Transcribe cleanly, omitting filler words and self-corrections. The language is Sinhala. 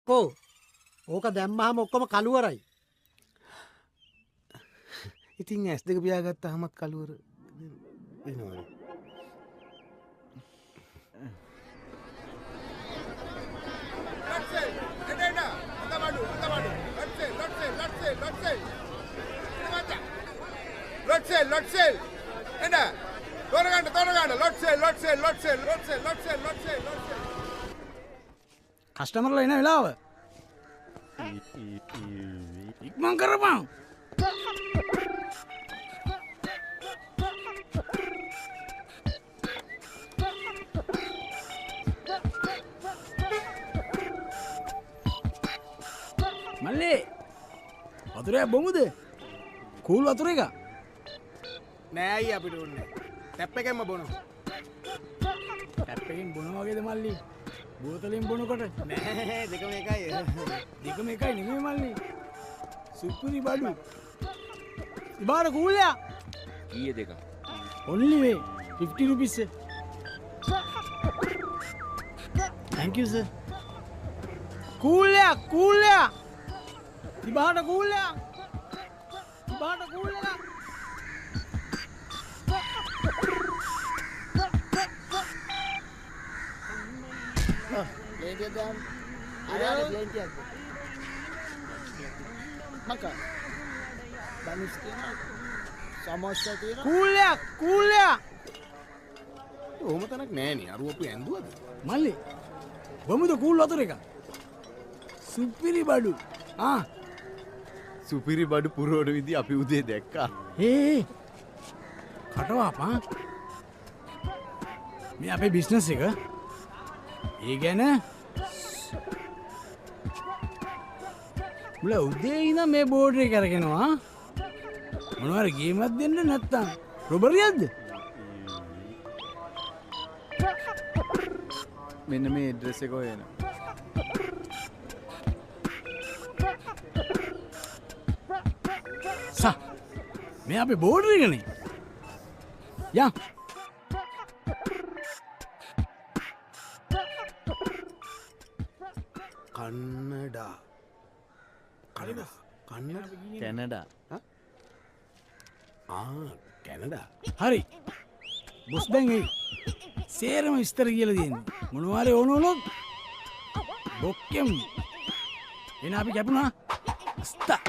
කෝ ඕක දැම්මහම ඔක්කොම කළුවරයි. ඉතින් ඇස් දෙක පියාගත්තාමත් කළුවර වෙනවනේ. කස්ටමර්ලා එන වෙලාව ඉක්මන් කරපන්. මල්ලේ වතුරයක් බොමුද? කූල් වතුර එක. නෑ අයියා අපිට ඕනේ නෑ. ටැප් එකෙන්ම බොනවා. ටැප් එකෙන් බොනවා වගේද මල්ලි? බෝතලෙන් බොනකොට නෑ දෙකම එකයි. දෙකම එකයි නෙමෙයි මල්ලි. සුප්පුරි බඩු. ඉබාර කූලයා. කීයද එක? Only way 50 rupees sir. Thank you sir. කූලයා කූලයා. ඉබාර කූලයා. ඉබාර කූලයා. ප්ලේන් ටිකක් දාන්න. අර ප්ලේන් ටිකක්. මකා. බනුස් තියෙනවා. සමෝසා තියෙනවා. කූලයා කූලයා. ඔහොම තැනක් නෑනේ. අරුව අපි ඇඳුවද? මල්ලි. බොමුද කූල් වතුර එක? සුපිරි බඩු. ආ. සුපිරි බඩු පුරවන විදි අපි උදේ දැක්කා. හේ. කටවාපා. මේ අපේ බිස්නස් එක. ඒ ගැන මුල උදේ ඉඳන් මේ බෝඩ් එක කරගෙනවා. මොනවා හරි ගේමක් දෙන්න නැත්තම් රොබරියක්ද? මෙන්න මේ ඇඩ්‍රස් එක හොයන. සා මේ අපේ බෝඩ් එකනේ. යන් කන්නඩා. කන්නඩා. කන්නඩා. කැනඩා. ආ කැනඩා. හරි. බොස් දැන් එයි. සේරම විස්තර කියලා දෙන්නේ. මොනවා හරි ඕන වුණොත් බොක්කෙම්. එන අපි කැපුණා. අස්තා.